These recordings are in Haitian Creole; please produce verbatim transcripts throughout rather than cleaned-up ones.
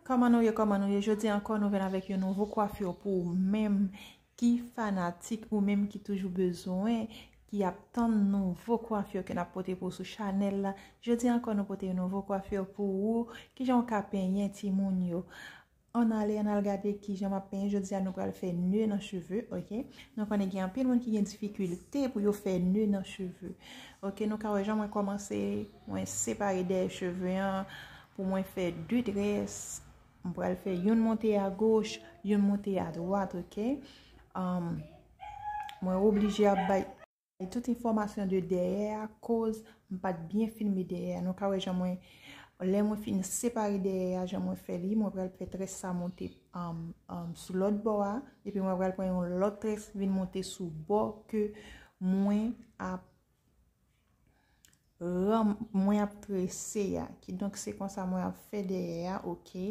Kòman nou ye, kòman nou ye? Jodi ankò nou vin avèk yon nouvo kwafi pou ou menm ki fanatik, ou menm ki toujou bezwen, ki ap tann nouvo kwafi ke n ap pote pou ou sou chanèl la. Jodi ankò nou pote yon nouvo kwafi pou ou. Kijan w ka penyen timoun yo? Ann ale, ann al gade kijan m ap penyen. Jodi a nou pral fè ne nan cheve, oke? Nou konnen gen anpil moun ki gen difikilte pou yo fè ne nan cheve. Oke, nou ka wè jan mwen kòmanse, mwen separe dèyè cheve an pou mwen fè de très. M pral fè youn monte a goch, youn monte a dwat, oke? Um, mwen oblije ap bay tout enfòmasyon de dèyè a, koz m pa t byen filme dèyè a. Nou ka wè jan mwen, lè mwen fin separe dèyè a, jan mwen fè li, mwen pral fè très sa monte, um, um, sou lòt bò a, epi mwen pral pran yon lòt très vin monte sou bò ke mwen ap ran-, mwen ap trese a. Kidonk, se konsa mwen ap fè dèyè a, oke?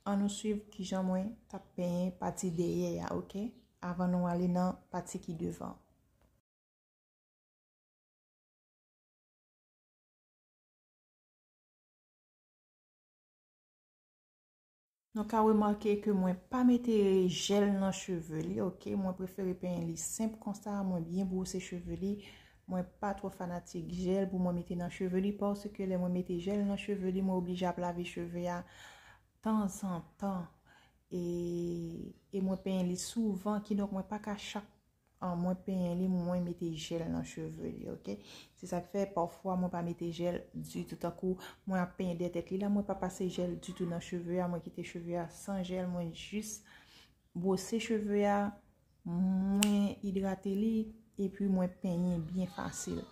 An nou swiv kijan mwen t ap penyen pati dèyè a, oke? Avan nou ale nan pati ki devan. Nou ka remake ke mwen pa mete jèl nan cheve li, oke? Mwen prefere penyen li senp konsa, mwen byen bwose cheve li. Mwen pa twò fanatik jèl pou mwen mete nan cheve li, paske lè mwen mete jèl nan cheve li, mwen oblije ap lave cheve a tanzantan. E, e mwen penyen li souvan, kidonk mwen pa ka chak an mwen penyen li, mwen mete jèl nan cheve li, oke? Se sa k fè, pafwa, mwen pa mete jèl ditou. Tankou mwen ap penyen dèyè tèt li la, mwen pa pase jèl ditou nan cheve a, mwen kite cheve a san jèl, mwen jis bwose cheve a, mwen idrate li, epi mwen penyen byen fasil.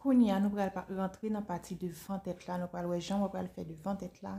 Kounye a, nou pral pa-, rantre nan pati devan tèt la, nou pral wè jan mwen pral fè devan tèt la.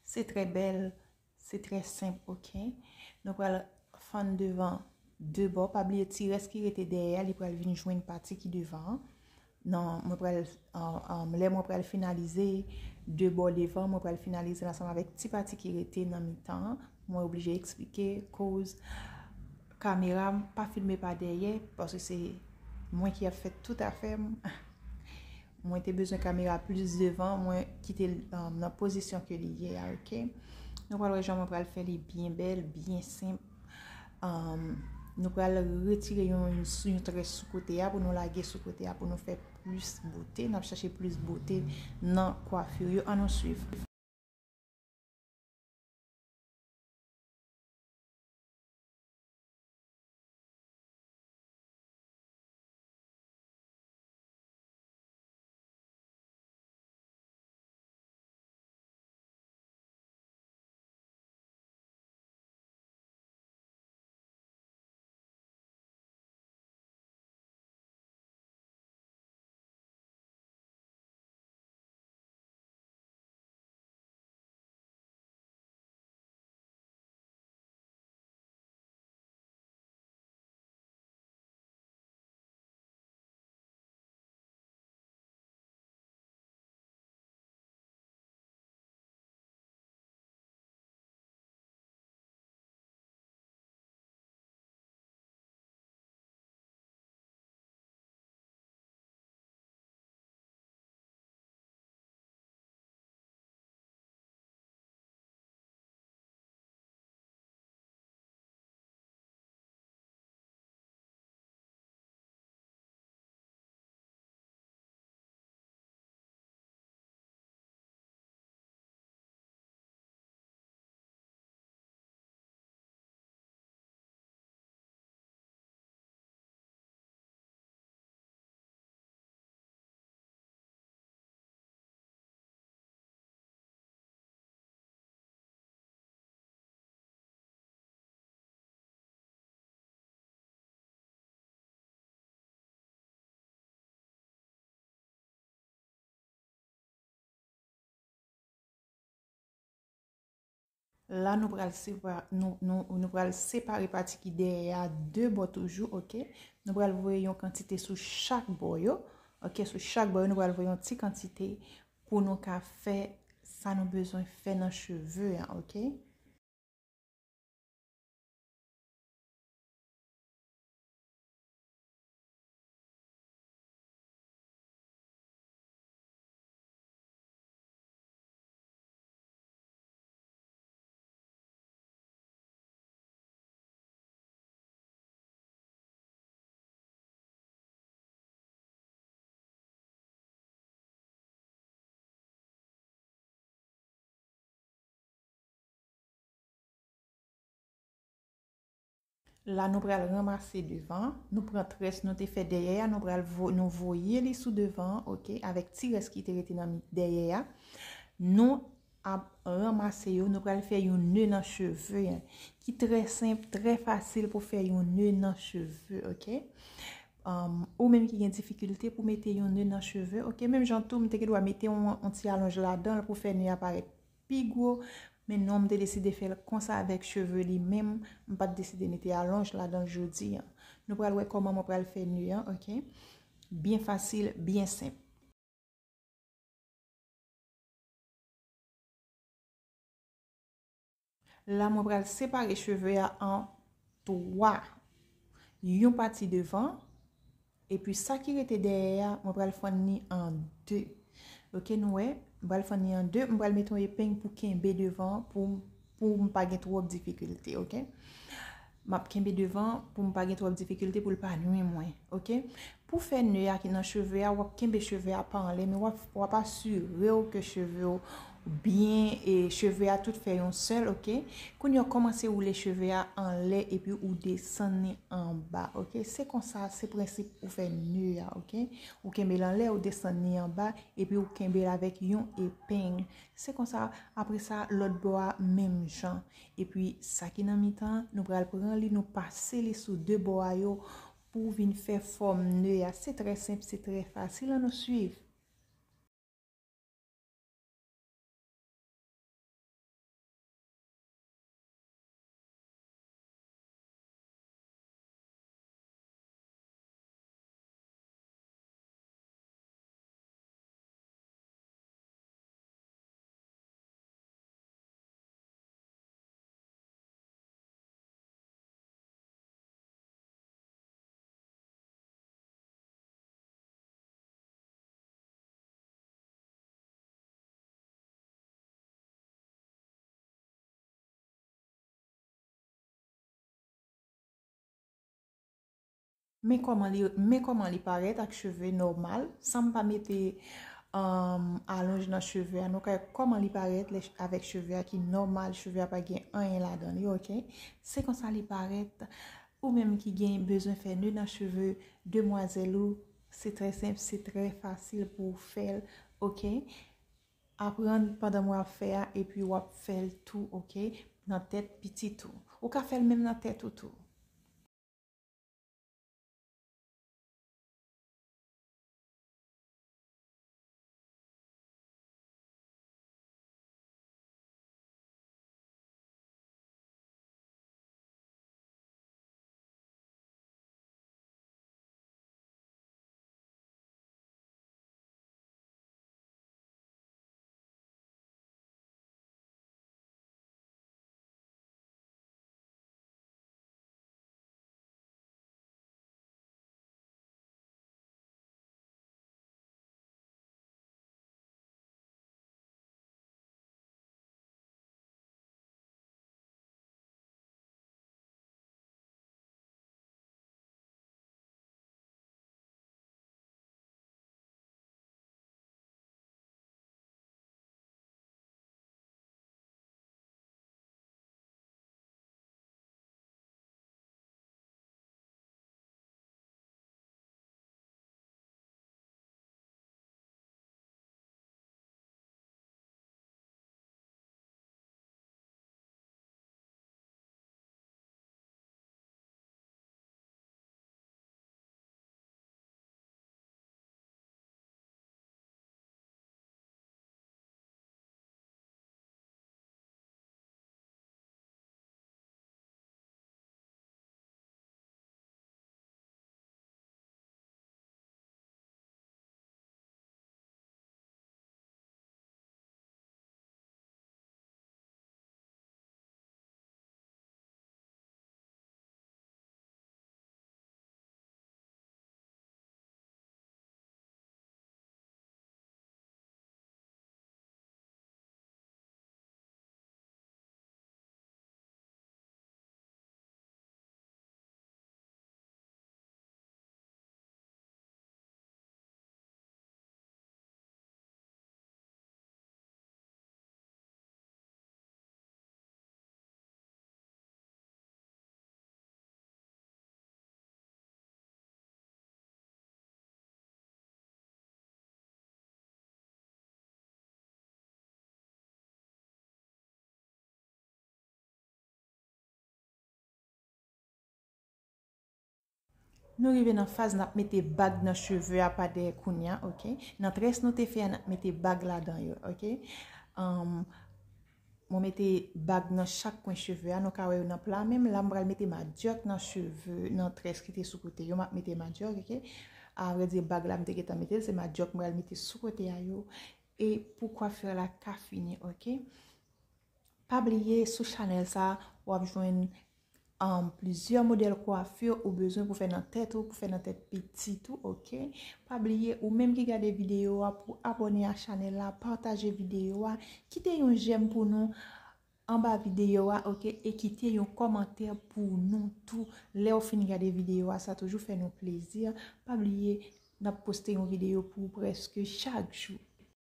Se trè bèl, se trè senp, oke? Nou pral fann devan de bò. Pa bliye ti rès ki rete dèyè a, li pral vin jwenn pati ki devan an. Nan, mwen pral, an, an, lè mwen pral finalize de bò devan, mwen pral finalize l ansanm avèk ti pati ki rete nan mitan an. Mwen oblije eksplike koz kamera m pa filme pa dèyè, paske se mwen ki ap fè tout afè m. Mwen te bezwen kamera plis devan, mwen kite l, um, nan pozisyon ke li ye a, oke? Nou pral wè jan mwen pral fè li byen bèl, byen senp. Um, Nou pral retire yon, yon, yon très sou kote a pou nou lage sou kote a pou nou fè plis bote. N ap chache plis bote nan kwafi yo. Ann nou swiv. La, nou pral separe, nou, nou, nou pral separe pati ki dèyè a de bò toujou, oke? Nou pral voye yon kantite sou chak bò yo, oke? Sou chak bò yo, nou pral voye yon ti kantite pou nou ka fè sa nou bezwen fè nan cheve a, oke? La, nou pral ranmase devan an. Nou pran très nou te fè dèyè a, nou pral vo-, nou voye li sou devan an, oke, avèk ti rès ki te rete nan mi-, dèyè a. Nou ap ranmase yo, nou pral fè yon ne nan cheve, ki trè senp, trè fasil pou fè yon ne nan cheve, oke? Um, ou menm ki gen difikilte pou mete yon ne nan cheve, oke? Menm jan tou, m te gen dwa mete yon, yon ti alonj ladan l pou fè ne a parèt pi gwo, men non, m te deside fè l konsa avèk cheve li menm, m pa t deside mete alonj ladan l jodi a. Nou pral wè kòman mwen pral fè ne an, oke? Byen fasil, byen senp. La, mwen pral separe cheve a an twa. Yon pati devan, epi sa ki rete dèyè a, mwen pral fann li an de. Oke, nou wè, mwen pral fann li an de, mwen pral mete yon epeng pou kenbe devan, pou, pou m pa gen twòp difikilte, oke? M ap kenbe devan pou m pa gen twòp difikilte pou l pa nwi mwen, oke? Pou fè ne a ki nan cheve a, w ap kenbe cheve a pa anlè, men w ap, w ap asire w ke cheve w byen e cheve a tout fè yon sèl, oke? Kounye a, w kòmanse woule cheve a anlè epi ou desann li anba, oke? Se konsa, se prensip ou fè ne a, oke? Ou kenbe l anlè, ou desann li anba, epi ou kenbe l avèk yon epeng. Se konsa, apre sa, lòt bò a, menm jan. Epi, sa ki nan mitan, nou pral pran li, nou pase li sou de bò a yo pou vin fè fòm ne a. Se trè senp, se trè fasil, ann nou swiv. Men kòman li, men kòman li parèt ak cheve nòmal, san m pa mete, um, alonj nan cheve a. Nou ka wè kòman li parèt lè, avèk cheve a ki nòmal, cheve a pa gen anyen ladan li, oke? Se konsa li parèt. Ou menm ki gen bezwen fè ne nan cheve demwazèl ou, se trè senp, se trè fasil pou w fè l, oke? Aprann pandan mwen ap fè a, epi w ap fè l tou, oke? Nan tèt pitit ou. Ou ka fè l menm nan tèt ou tou. Nou rive nan faz n ap mete bag nan cheve a pa dèyè kounya, oke? Nan très nou te fè a, n ap mete bag ladan yo, oke? Um, mwen mete bag nan chak kwen cheve a, nou ka wè yo nan pla menm. La, m pral mete madyòk nan cheve, nan très ki te sou kote yo, m ap mete madyòk, oke? A vrè di, bag la, m te gentan mete l, se madyòk m pral mete sou kote a yo. E pou kwafè la ka fini, oke? Pa bliye, sou chanèl sa, w ap jwenn, um, plizyè modèl kwafi ou bezwen pou fè nan tèt ou, pou fè nan tèt pitit ou, oke? Pa bliye, ou menm ki gade videyo a, pou abòne a chanèl la, pataje videyo a, kite yon jèm pou nou anba videyo a, oke? E kite yon kòmantè pou nou tou. Lè w fin gade videyo a, sa toujou fè nou plezi. Pa bliye, n ap poste yon videyo pou ou prèske chak jou.